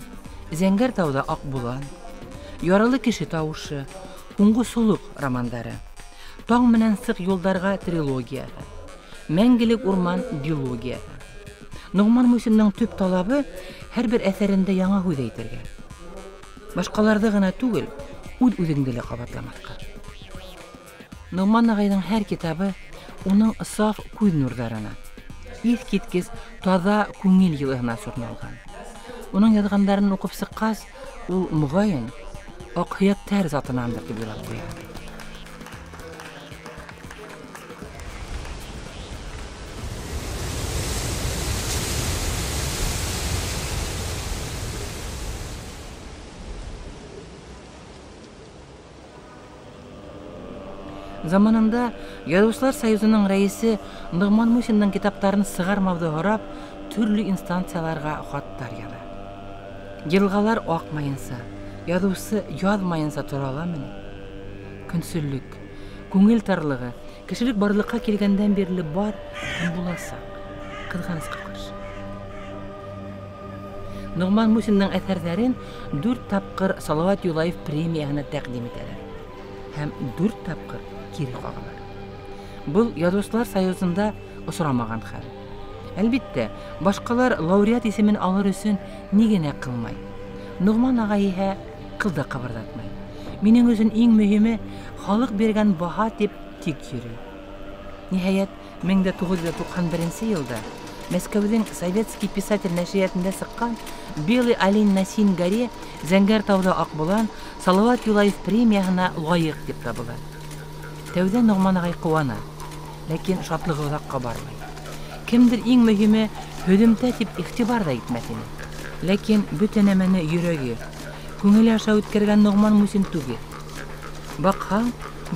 Зәңгәр тауҙа аҡ болан, Яралы кеше тауышы, Һуңғы солоҡ романдары, Таң менән сыҡ юлдарға трилогияһы, Мәңгелек урман дилогияһы. Ноғман Мусиндың төп талабы һәр бер әҫәрендә яңы һүҙ әйтергә. Башҡаларҙы ғына түгел, үҙ-үҙеңде лә ҡабатламаҫҡа. Ноғман ағайҙың һәр китабы уның саф күҙ нурҙарына, иҫ киткес таҙа күңел йылыһына сорналған. Уның яҙғандарын уҡып сыҡҡас, ул моғайын аҡһөйәктәр затынандыр тип уйлап ҡуя. Заманында Яҙыусылар союзының рәйесе Ноғман Мусиндың китаптарын сығармауҙы һорап, төрлө инстанцияларға хаттар яҙа. Йылғалар аҡмайынса, яҙыусы яҙмайынса тора аламы ни? Көнсөллөк, күңел тарлығы кешелек барлыҡҡа килгәндән бирле бар һәм буласаҡ. Ҡыҙғанысҡа ҡаршы. Ноғман Мусиндың әҫәрҙәрен 4 тапҡыр Салауат Юлаев премияһына тәҡдим итәләр һәм 4 тапҡыр кире ҡағалар. Был Яҙыусылар союзында осрамаған хәл. Әлбиттә, башҡалар лауреат исемен алыр өсөн ни генә ҡылмай. Ноғман ағай иһә ҡыл да ҡыбырҙатмай. Минең өсөн иң мөһиме халыҡ биргән баһа тип тик йөрөй. Ниһайәт, 1991 йылда Мәскәүҙең Советский писатель нәшриәтендә сыҡҡан «Белый олень на синей горе», Зәңгәр тауҙа аҡ болан Салауат Юлаев премияһына лайыҡ тип табыла. Тәүҙә Ноғман ағай ҡыуана, ләкин шатлығы оҙаҡҡа бармай. Кемдер иң мөһиме һөҙөмтә тип иғтибар ҙа итмәҫ ине. Ләкин бөтә нәмәне йөрәге, күңеле аша үткәргән Ноғман Мусин түгел. Баҡһаң,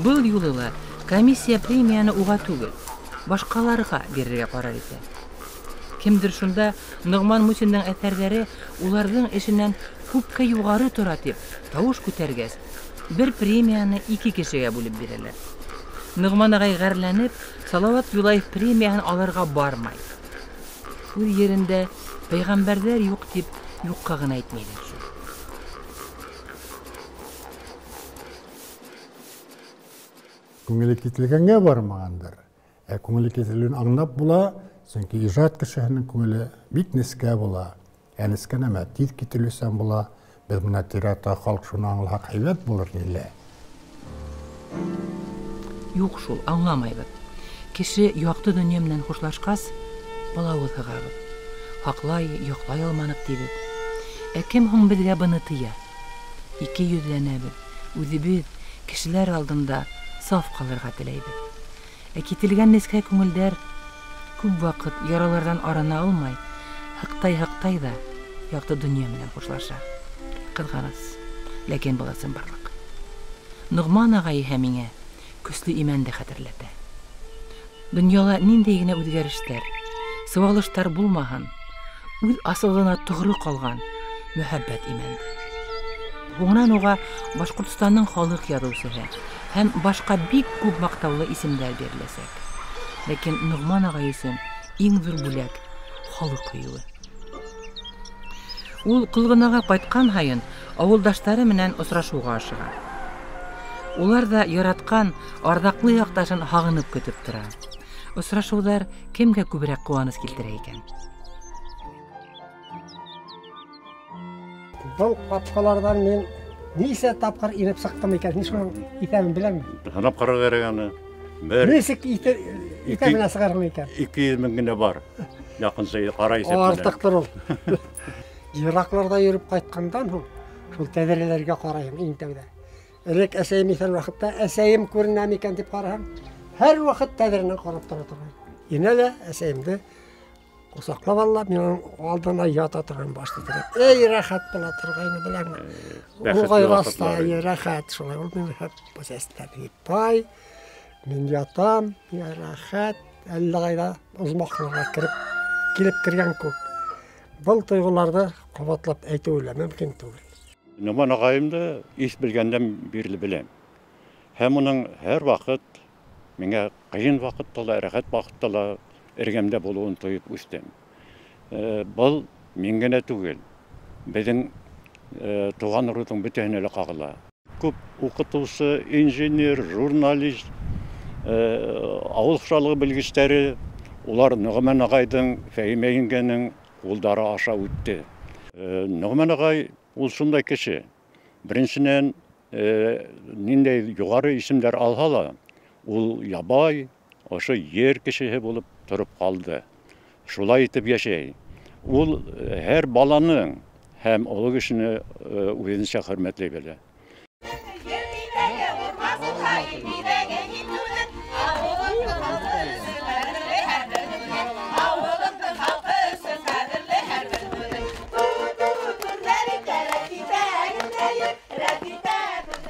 был юлы ла комиссия премияны уға түгел, башҡаларға бирергә ҡарар итә. Кемдер шунда Ноғман Мусиндың әҫәрҙәре уларҙың эшенән күпкә юғары тора тип тауыш күтәргәс, бер премияны ике кешегә бүлеп бирәләр. Ноғман ағай ғәрләнеп, Салауат Юлаев премияһын алырға бармай. Үҙ ерендә пәйғәмбәрҙәр юҡ тип юҡҡа ғына әйтмәйҙәр шул. Күңеле кителгәнгә бармағандыр. Ә күңеле кителеүен аңлап була, сөнки ижад кешеһенең күңеле бик нескә була. Ә нескә нәмә тиҙ кителеүсән була. Беҙ бына тирәктә халыҡ шуны аңлаһаҡ һәйбәт булыр илә. Юҡ шул, аңламайбыҙ. Кеше яҡты донъя менән хушлашҡас, балауыҙ һығабыҙ. Һаҡлай, йоҡлай алманыҡ тибеҙ. Ә кем һуң беҙгә быны тыя? Ике йөҙләнәбеҙ, үҙебеҙ кешеләр алдында саф ҡалырға теләйбеҙ. Ә кителгән нескә күңелдәр күп ваҡыт яраларҙан арына алмай, һыҡтай-һыҡтай ҙа яҡты донъя менән хушлаша. Ҡыҙғаныс, ләкин был ысынбарлыҡ. Ноғман ағай иһә миңә көслө имәнде хәтерләтә. Донъяла ниндәй генә үҙгәрештәр, сыуалыштар булмаһын, үҙ асылына тоғро ҡалған мөхәббәт имәнде. Һуңынан уға Башҡортостандың халыҡ яҙыусыһы һәм башҡа бик күп маҡтаулы исемдәр биреләсәк. Ләкин Ноғман ағай өсөн иң ҙур бүләк халыҡ һөйөүе. Ул Ҡолғонаға ҡайтҡан һайын ауылдаштары менән осрашыуға ашыға. Улар ҙа яратҡан арҙаҡлы яҡташын һағынып көтөп тора. Осрашыуҙар кемгә күберәк ҡыуаныс килтерә икән? Был ҡапҡаларҙан мин нисә тапҡыр инеп сыҡтым икән, мин шуның иҫәбен беләм. Һанап ҡарарға кәрәк аны. Бер нисек иҫәбенә сығарһың икән? 200 мең генә бар. Яҡынса ҡара иҫәп менән. Артыҡтыр ул. Йыраҡларҙа йөрөп ҡайтҡандан һуң шул тәҙрәләргә ҡарайым иң тәүҙә. Элек әсәйем иҫән ваҡытта әсәйем күренәме икән тип ҡараһам, һәр ваҡыт тәҙрәнән ҡарап тора торған. Инә лә әсәйемде ҡосаҡлап ала, мин уның алдына ята торған башты терәп. Эй, рәхәт була торғайны, беләңме? Уңай раста, эй, рәхәт, шулай ул мин сәстәр һипай, мин ятам, миңә рәхәт, әллә ҡайҙа оҙмаҡларға кереп, килеп кергән күк. Был тойғоларҙы ҡабатлап әйтеүе лә мөмкин түгел. Ноғман ағайымды ис белгәндән бирле беләм. Һәм уның һәр ваҡыт миңә ҡыйын ваҡытта ла, рәхәт ваҡытта ла эргәмдә булыуын тойоп үҫтем. Был мин генә түгел, беҙҙең туған ырыуҙың бөтәһенә лә ҡағыла. Күп уҡытыусы, инженер, журналист, ауыл хужалығы белгестәре, улар Ноғман ағайҙың, Фәһимә еңгәнең ҡулдары аша үтте. Ноғман ағай ул шундай кеше. Беренсенән, ниндәй юғары исемдәр алһа ла, ул ябай, ошо ер кешеһе булып тороп ҡалды. Шулай итеп йәшәй. Ул һәр баланың һәм оло кешене үҙенсә хөрмәтләй белә.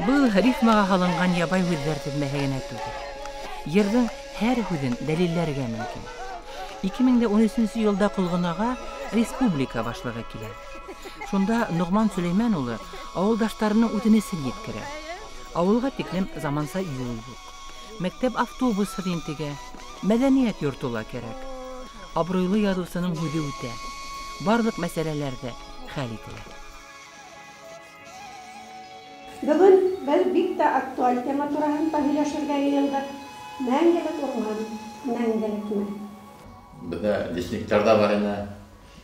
Был рифмаға һалынған ябай һүҙҙәр теҙмәһе генә түгел. Йырҙың һәр һүҙен дәлилләргә мөмкин. 2013 йылда Ҡолғонаға республика башлығы килә. Шунда Ноғман Сөләймән улы ауылдаштарының үтенесен еткерә. Ауылға тиклем заманса юл юҡ. Мәктәп автобусһыҙ интегә, мәҙәниәт йорто ла кәрәк. Абруйлы яҙыусының һүҙе үтә. Барлыҡ мәсьәләләр ҙә хәл ителә. Бөгөн беҙ бик тә актуаль тема тураһында һөйләшергә йыйылдыҡ. Мәңгелек урман, мәңгелекме? Беҙҙә лесниктар ҙа бар ине.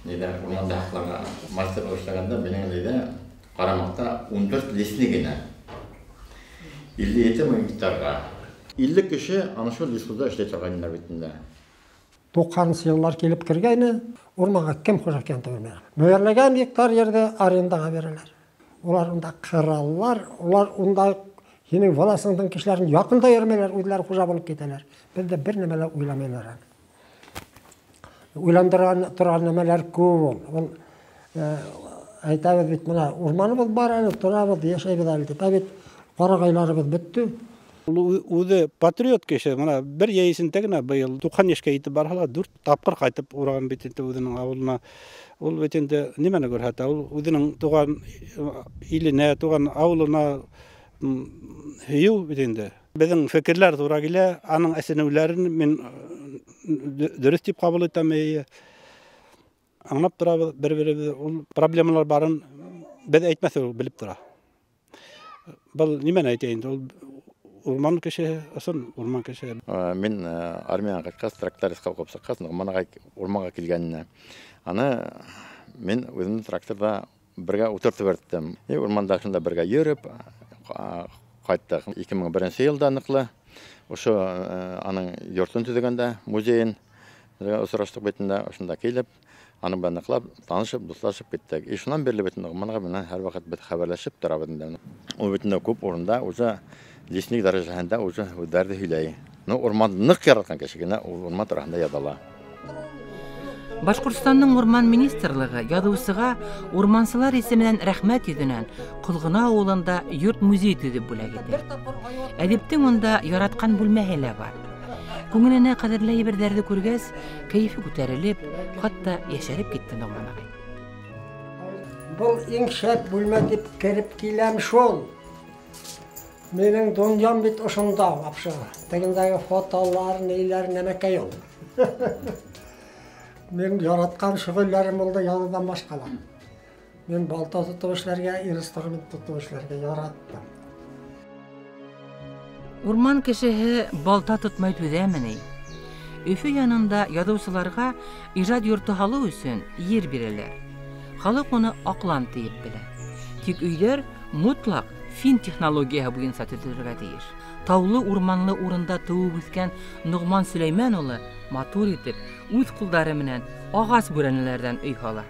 Ниҙә урманды һаҡларға мастер булып эшләгәндә минең ниҙә ҡарамаҡта 14 лесник ине. 57 мең гектарға. 50 кеше ана шул лесхозда эшләй торғайнылар бит инде. 90-нсы йыллар килеп кергәйне, урманға кем хужа икәнен белмәйем. Мөйәрләгән гектар ерҙе арендаға бирәләр. Улар унда ҡыралар, улар унда һинең власыңдың кешеләрен яҡын да йөрөмәйләр, үҙҙәре хужа булып китәләр. Беҙҙә бер нәмә лә уйламайлар әле. Уйландырған торған нәмәләр күп ул. Ул Әйтәбеҙ бит, мына урманыбыҙ бар әле, торабыҙ, йәшәйбеҙ әле тип. Ә бит ҡарағайларыбыҙ бөттө. Ул үҙе патриот кеше, мына бер йәй эсендә генә быйыл 90 йәшкә етеп барһа ла 4 тапҡыр ҡайтып ураған бит инде үҙенең ауылына. Ул бит инде нимәне күрһәтә? Ул үҙенең туған иленә, туған ауылына һөйөү бит инде. Беҙҙең фекерләр тура килә, аның әсенеүләрен мин дөрөҫ тип ҡабул итәм. Аңлап торабыҙ бер-беребеҙ, ул проблемалар барын беҙ әйтмәҫ, ул белеп тора. Был нимәне әйтә инде? Ул урман кешеһе, ысын урман кешеһе. Мин армиянан ҡайтҡас, трактористҡа уҡып сыҡҡас, Нуғман ағай урманға килгәненә. Аны мин үҙемдең тракторҙа бергә ултыртып йөрөттөм. Урманда шунда бергә йөрөп ҡайттыҡ. 2001 йылда ныҡлы ошо аның йортон төҙөгәндә, музейын осраштыҡ бит инде, ошонда килеп, аның белән ныҡлап танышып, дуҫлашып киттек. И шунан бирле бит Нуғман ағай менән һәр ваҡыт беҙ хәбәрләшеп торабыҙ инде. Ул бит инде күп урында уже лесник дәрәжәһендә уже һүҙҙәрҙе һөйләй. Ну, урманды ныҡ яратҡан кеше генә ул урман тураһында яҙа ала. Башҡортостандың урман министрлығы яҙыусыға урмансылар исеменән рәхмәт йөҙөнән Ҡолғона ауылында йорт музей төҙөп бүләк итә. Әҙиптең унда яратҡан бүлмәһе лә бар. Күңеленә ҡәҙерле әйберҙәрҙе күргәс, кәйефе күтәрелеп, хатта йәшәреп китте Нуғман ағай. Был иң шәп бүлмә тип кереп киләм шул. Минең донъям бит ошонда вообще. Тегендәге фотолар, нейләр, нәмәкәй ул. Мин яратҡан шөғөлләрем булды яҙыуҙан башҡа ла. Мин балта тотоп эшләргә, инструмент тотоп эшләргә яраттым. Урман кешеһе балта тотмай түҙәме ни? Өфө янында яҙыусыларға ижад йорто һалыу өсөн ер бирәләр. Халыҡ уны аҡлан тиеп белә. Тик өйҙәр мотлаҡ фин технологияһы буйынса төҙөлергә тейеш. Таулы урманлы урында тыуып үҫкән Ноғман Сөләймән улы матур итеп үҙ ҡулдары менән ағас бүрәнәләрҙән өй һала.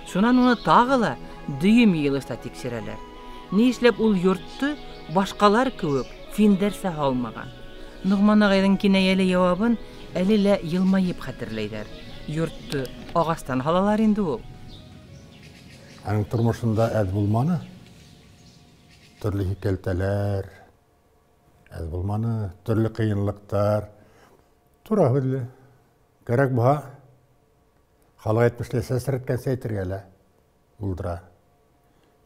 Шунан уны тағы ла дөйөм йыйылышта тикшерәләр. Ни эшләп ул йортто башҡалар кеүек финдәрсә һалмаған? Ноғман ағайҙың кинәйәле яуабын әле лә йылмайып хәтерләйҙәр. Йортто ағастан һалалар инде ул. Аның тормошонда әҙ булманы. Төрлө һикәлтәләр, әҙ булманы, төрлө ҡыйынлыҡтар. Тура һүҙле. Кәрәк булһа, халыҡ әйтмешләй, сәсрәткәнсе әйтергә лә булдыра.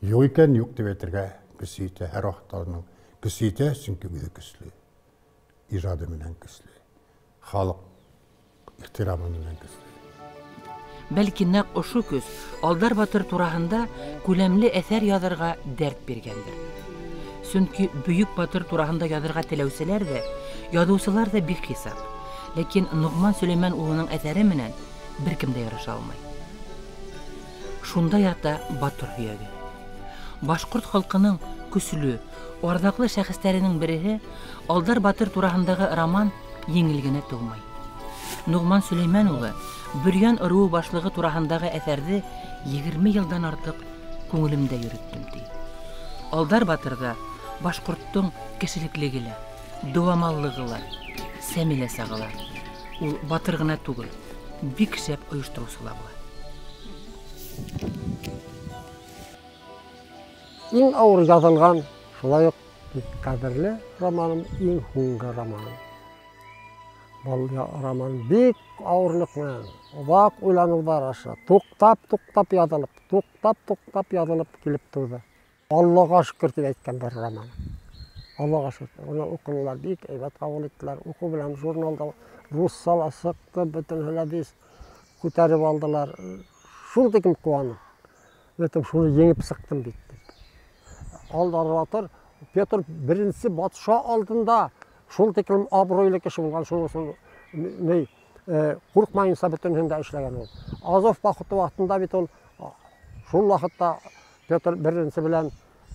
Юҡ икән, юҡ тип әйтергә көсө етә, һәр ваҡытта уның көсө етә, сөнки үҙе көслө. Ижады менән көслө. Халыҡ ихтирамы менән көслө. Бәлки нәҡ ошо көс Алдар батыр тураһында күләмле әҫәр яҙырға дәрт биргәндер. Сөнки бөйөк батыр тураһында яҙырға теләүселәр ҙә, яҙыусылар ҙа бик хисап. Ләкин Ноғман Сөләймән улының әҫәре менән бер кем дә ярыша алмай. Шунда ята батыр һөйәге. Башҡорт халҡының көслө, арҙаҡлы шәхестәренең береһе Алдар батыр тураһындағы роман еңел генә тыумай. Ноғман Сөләймән улы Бөрйән ырыуы башлығы тураһындағы әҫәрҙе 20 йылдан артыҡ күңелемдә йөрөттөм, ти. Алдар батырҙа башҡорттоң кешелеклеге лә, дыуамаллығы ла, сәме лә сағыла. Ул батыр ғына түгел, бик шәп ойоштороусы ла була. Иң ауыр яҙылған, шулай уҡ бик ҡәҙерле романым, иң һуңғы романым. Был роман бик ауырлыҡ менән, оҙаҡ уйланыуҙар аша, туҡтап-туҡтап яҙылып, туҡтап-туҡтап яҙылып килеп тыуҙы. Аллаға шөкөр тип әйткән бер роман. Аллаға шөкөр. Уны уҡынылар, бик һәйбәт ҡабул иттеләр. Уҡыу белән журналда русса ла сыҡты, бөтөнһө лә бик күтәреп алдылар. Шул тиклем ҡыуанып, әйтәм, шуны еңеп сыҡтым бит тип. Алдар батыр Петр беренсе батша алдында шул тиклем абруйлы кеше булған, шунысын ни ҡурҡмайынса бөтөнһөн дә эшләгән ул. Азов походы ваҡытында бит ул шул ваҡытта Петр беренсе белән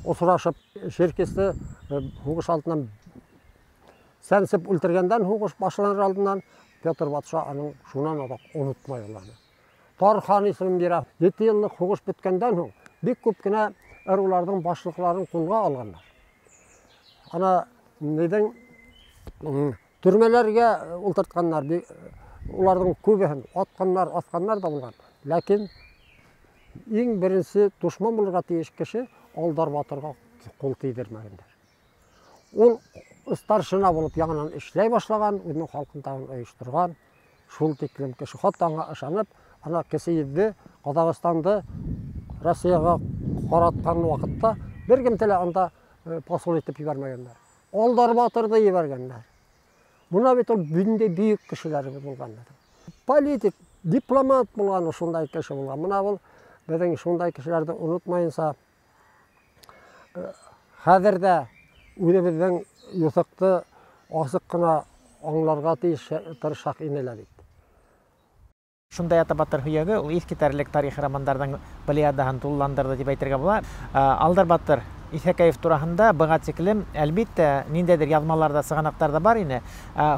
осрашып, Черкесте һуғыш алдынан сәнсеп үлтергәндән, һуғыш башланыр алдынан Петр батша аның шунан аҙаҡ онотмай ул аны. Тархан исемен бирә. 7 йыллыҡ һуғыш бөткәндән һуң бик күп кенә ырыуларҙың башлыҡларын ҡулға алғандар. Ана нейҙең төрмәләргә ултыртҡандар, уларҙың күбеһен атҡандар, аҫҡандар ҙа булған. Ләкин Иң беренсе дошман булырға тейеш кеше Алдар батырға ҡул тейҙермәгәндәр. Ул старшина булып яңынан эшләй башлаған, үҙенең халҡын тағын ойошторған, шул тиклем кеше. Хатта аңа ышанып, ана кесе йөҙҙө Ҡаҙағстанды Россияға ҡаратҡан ваҡытта бер кемде лә анда посол итеп ебәрмәгәндәр. Алдар батырҙы ебәргәндәр. Бына бит ул ниндәй бөйөк кешеләребеҙ булғандар. Политик, дипломат булған шундай кеше булған. Бына был беҙҙең шундай кешеләрҙе онотмайынса, хәҙер ҙә үҙебеҙҙең юҫыҡты асыҡ ҡына аңларға тейеш тырышаҡ ине лә бит. Шундай ята батыр һөйәге ул иҫ китәрлек тарих романдарҙың плеядаһын тулыландырҙы тип әйтергә була. Алдар батыр Иҫәкәев тураһында быға тиклем, әлбиттә, ниндәйҙер яҙмаларҙа, сығанаҡтарҙа бар ине.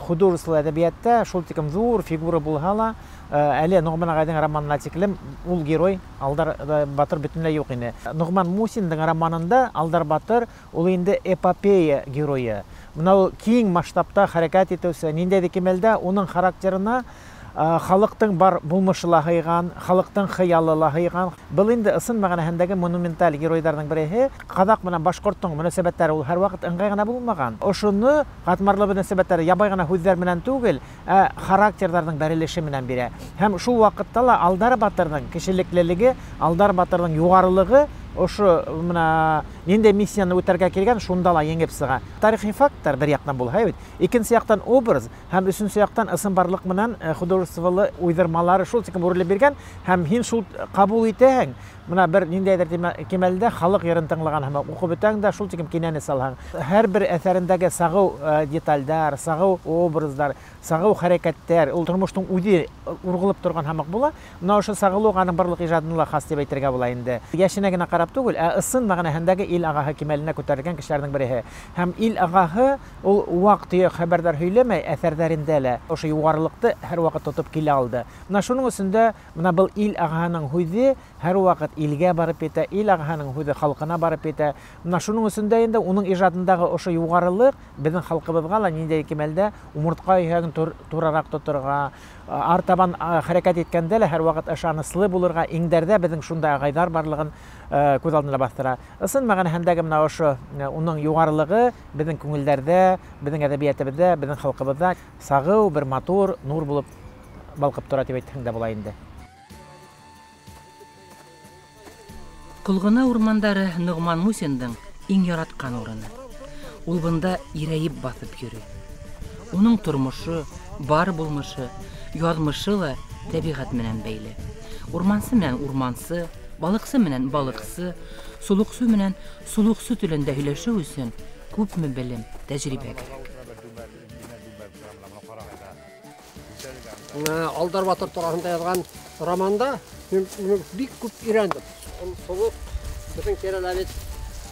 Художестволы әҙәбиәттә шул тиклем ҙур фигура булһа ла, әле Ноғман ағайҙың романына тиклем ул герой Алдар батыр бөтөнләй юҡ ине. Ноғман Мусиндың романында Алдар батыр ул инде эпопея геройы. Бына ул киң масштабта хәрәкәт итеүсе, ниндәйҙер кимәлдә уның характерына халыҡтың бар булмышы ла һыйған, халыҡтың хыялы ла һыйған. Был инде ысын мәғәнәһендәге монументаль геройҙарҙың береһе. Ҡаҙаҡ менән башҡорттоң мөнәсәбәттәре ул һәр ваҡыт ыңғай ғына булмаған. Ошоно ҡатмарлы мөнәсәбәттәре ябай ғына һүҙҙәр менән түгел, ә характерҙарҙың бәрелеше менән бирә. Һәм шул ваҡытта ла Алдар батырҙың кешелеклелеге, Алдар батырҙың юғарылығы ошо мына ниндәй миссияны үтәргә килгән, шунда ла еңеп сыға. Тарихи факттар бер яҡтан булһа бит, икенсе яҡтан образ һәм өсөнсө яҡтан ысынбарлыҡ менән художестволы уйҙырмалары шул тиклем үрелеп биргән, һәм һин шул ҡабул итәһең. Мына бер ниндәйҙер кимәлдә халыҡ йырын тыңлаған һәм уҡып бөтәң дә шул тиклем кинәнес алһаң. Һәр бер әҫәрендәге сағыу детальдар, сағыу образдар, сағыу хәрәкәттәр, ул тормоштоң үҙе урғылып торған һымаҡ була. Мына ошо сағылыу аның барлыҡ ижадына ла хас тип әйтергә була инде. Йәшенә генә ҡарап түгел, ә ысын мәғәнәһендәге ил ағаһы кимәленә күтәрелгән кешеләрҙең береһе. Һәм ил ағаһы ул ваҡ-төйәк хәбәрҙәр һөйләмәй, әҫәрҙәрендә лә ошо юғарылыҡты һәр ваҡыт тотоп килә алды. Мына шуның өсөн дә мына был ил ағаһының һүҙе һәр ваҡыт илгә барып етә, ил ағаһының һүҙе халҡына барып етә. Мына шуның өсөн дә инде уның ижадындағы ошо юғарылыҡ беҙҙең халҡыбыҙға ла ниндәй кимәлдә умыртҡа һөйәген турараҡ тоторға, артабан хәрәкәт иткәндә лә һәр ваҡыт ышаныслы булырға, иңдәрҙә беҙҙең шундай ағайҙар барлығын күҙ алдына баҫтыра. Ысын мәғәнәһендәге мына ошо уның юғарылығы беҙҙең күңелдәрҙә, беҙҙең әҙәбиәтебеҙҙә, беҙҙең халҡыбыҙҙа сағыу бер матур нур булып балҡып тора тип әйтһәң дә була инде. Ҡолғона урмандары Ноғман Мусиндың иң яратҡан урыны. Ул бында ирәйеп баҫып йөрөй. Уның тормошо, бар булмышы, яҙмышы ла тәбиғәт менән бәйле. Урмансы менән урмансы, балыҡсы менән балыҡсы, сулыҡсы менән сулыҡсы телендә һөйләшеү өсөн күпме белем, тәжрибә кәрәк. Алдар батыр тураһында яҙған романда мин бик күп өйрәндем. Ул сулыҡ беҙҙең тирәлә бит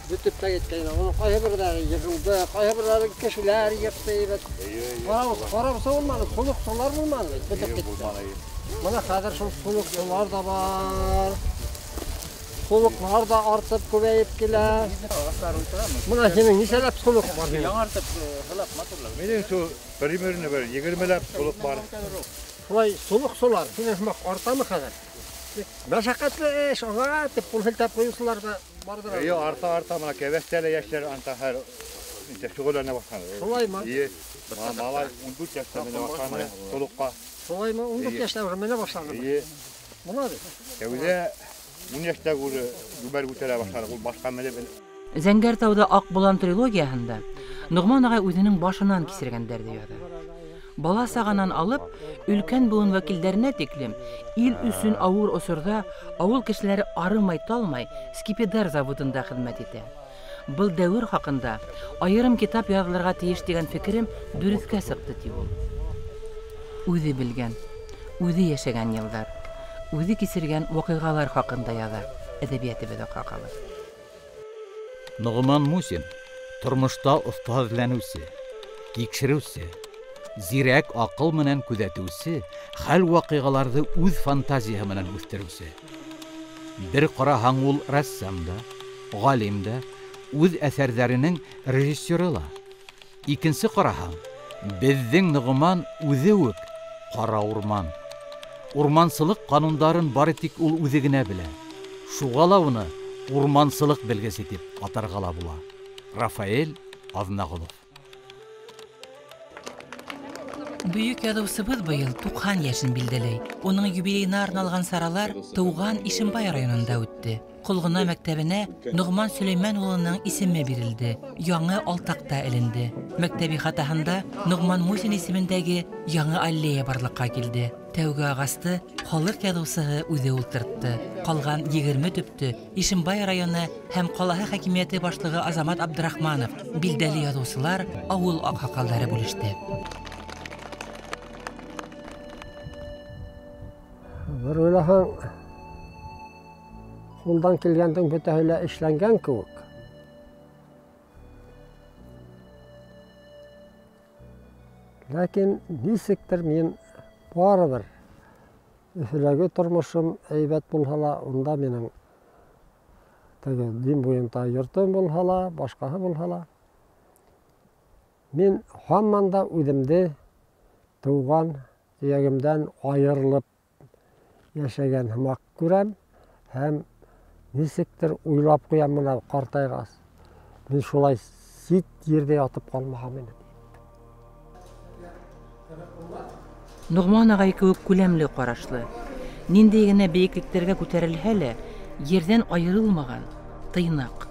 бөтөп тә киткән. Уның ҡайһы берҙәре йығылды, ҡайһы берҙәре кешеләр йыҡты бит. Ҡараусы булманы, сулыҡсылар булманы, бөтөп китте. Мына хәҙер шул сулыҡсылар ҙа бар. Сулыҡлар ҙа артып күбәйеп килә. Мына һинең нисәләп сулыҡ бар? Яңыртып һылап матурлап. Минең шул примерно бер 20ләп сулыҡ бар. Шулай сулыҡсылар һинең һымаҡ артамы хәҙер? Мәшәҡәтле эш, аңа тип ҡул һелтәп ҡуйыусылар ҙа барҙыр. Эйе, арта-арта мына кәбәстә лә йәштәр анта һәр шөғөлләнә башланы. Шулаймы? Эйе. Малай 14 йәштә менә башланы сулыҡҡа. Шулаймы? 14 йәштә уже менә башланы. Эйе. Мына бит. Тәүҙә 10 йәштә уже гүбәр күтәрә башланы, ул башҡа менеп. Зәңгәр тауҙа Аҡ болан трилогияһында Ноғман ағай үҙенең башынан кисергәндәрҙе яҙа. Бала сағанан алып, өлкән быуын вәкилдәренә тиклем ил өсөн ауыр осорҙа ауыл кешеләре арымай-талмай скипидар заводында хеҙмәт итә. Был дәүер хаҡында айырым китап яҙылырға тейеш тигән фекерем дөрөҫкә сыҡты, ти ул. Үҙе белгән, үҙе йәшәгән йылдар, үҙе кисергән ваҡиғалар хаҡында яҙа әҙәбиәтебеҙ аҡһаҡалы. Ноғман Мусин тормошта оҫта эҙләнеүсе, тикшереүсе, зирәк аҡыл менән күҙәтеүсе, хәл ваҡиғаларҙы үҙ фантазияһы менән үҫтереүсе. Бер ҡараһаң, ул рәссам да, ғалим да, үҙ әҫәрҙәренең режиссеры ла. Икенсе ҡараһаң, беҙҙең Ноғман үҙе үк ҡара урман. Урмансылыҡ ҡанундарын бары тик ул үҙе генә белә. Шуға ла уны урмансылыҡ белгесе тип атарға ла була. Рафаэль Аҙнағолов. Бөйөк яҙыусыбыҙ быйыл 90 йәшен билдәләй. Уның юбилейына арналған саралар тыуған Ишембай районында үтте. Ҡолғона мәктәбенә Ноғман Сөләймән улының исеме бирелде. Яңы алтаҡта эленде. Мәктәп ихатаһында Ноғман Мусин исемендәге яңы аллея барлыҡҡа килде. Тәүге ағасты халыҡ яҙыусыһы үҙе ултыртты. Ҡалған 20 төптө Ишембай районы һәм ҡалаһы хакимиәте башлығы Азамат Абдрахманов, билдәле яҙыусылар, ауыл аҡһаҡалдары бүлеште. Бер уйлаһаң, ҡулдан килгәндең бөтәһе лә эшләнгән кеүек. Ләкин нисектер мин барыбер Өфөләге тормошом әйбәт булһа ла, унда минең теге Дим буйында йортом булһа ла, башҡаһы булһа ла, мин һаман да үҙемде тыуған төйәгемдән айырылып йәшәгән һымаҡ күрәм һәм нисектер уйлап ҡуям бына ҡартайғас. Мин шулай сит ерҙә ятып ҡалмаһам ине. Ноғман ағай кеүек күләмле ҡарашлы, ниндәй генә бейеклектәргә күтәрелһә лә, ерҙән айырылмаған, тыйнаҡ,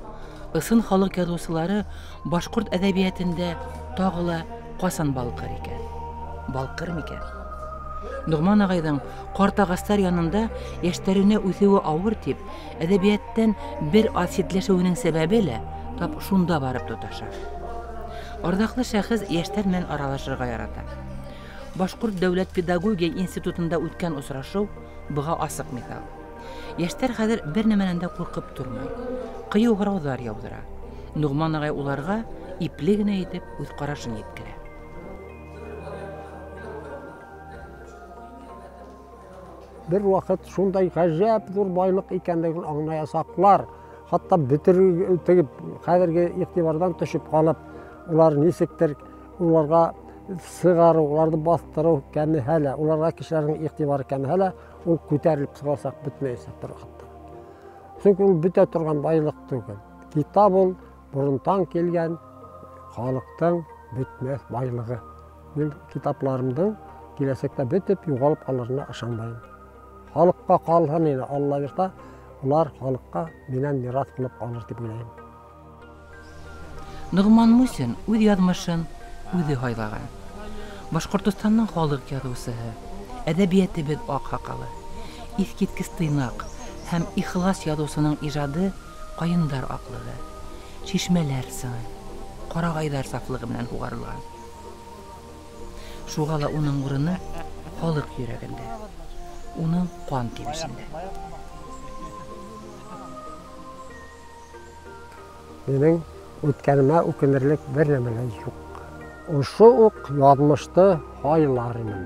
ысын халыҡ яҙыусылары башҡорт әҙәбиәтендә тағы ла ҡасан балҡыр икән? Балҡыр микән? Ноғман ағайҙың ҡарт ағастар янында йәштәренә үҫеүе ауыр тип, әҙәбиәттән бер аҙ ситләшеүенең сәбәбе лә тап шунда барып тоташа. Арҙаҡлы шәхес йәштәр менән аралашырға ярата. Башҡорт дәүләт педагогия институтында үткән осрашыу быға асыҡ миҫал. Йәштәр хәҙер бер нәмәнән дә ҡурҡып тормай, ҡыйыу һорауҙар яуҙыра. Ноғман ағай уларға ипле генә итеп үҙ ҡарашын еткерә. Бер ваҡыт шундай ғәжәп ҙур байлыҡ икәнлеген аңлаясаҡлар. Хатта бөтөр теге хәҙерге иғтибарҙан төшөп ҡалып, улар нисектер уларға сығарыу, уларҙы баҫтырыу кәмеһә лә, уларға кешеләрҙең иғтибары кәмеһә лә, ул күтәрелеп сығасаҡ, бөтмәйәсәк бер ваҡытта. Сөнки ул бөтә торған байлыҡ түгел. Китап ул боронтан килгән халыҡтың бөтмәҫ байлығы. Мин китапларымдың киләсәктә бөтөп юғалып ҡалырына ышанмайым. Халыҡҡа ҡалһын ине, Алла бирһә, улар халыҡҡа минән мираҫ булып ҡалыр тип уйлайым. Ноғман Мусин үҙ яҙмышын үҙе һайлаған. Башҡортостандың халыҡ яҙыусыһы, әҙәбиәтебеҙ аҡһаҡалы, иҫ киткес тыйнаҡ һәм ихлас яҙыусының ижады ҡайындар аҡлығы, шишмәләр сыңы, ҡарағайҙар сафлығы менән һуғарылған. Шуға ла уның урыны халыҡ йөрәгендә, уның ҡан тибешендә. Минең үткәнемә үкенерлек бер нәмә лә юҡ. Ошо уҡ яҙмышты һайлар инем.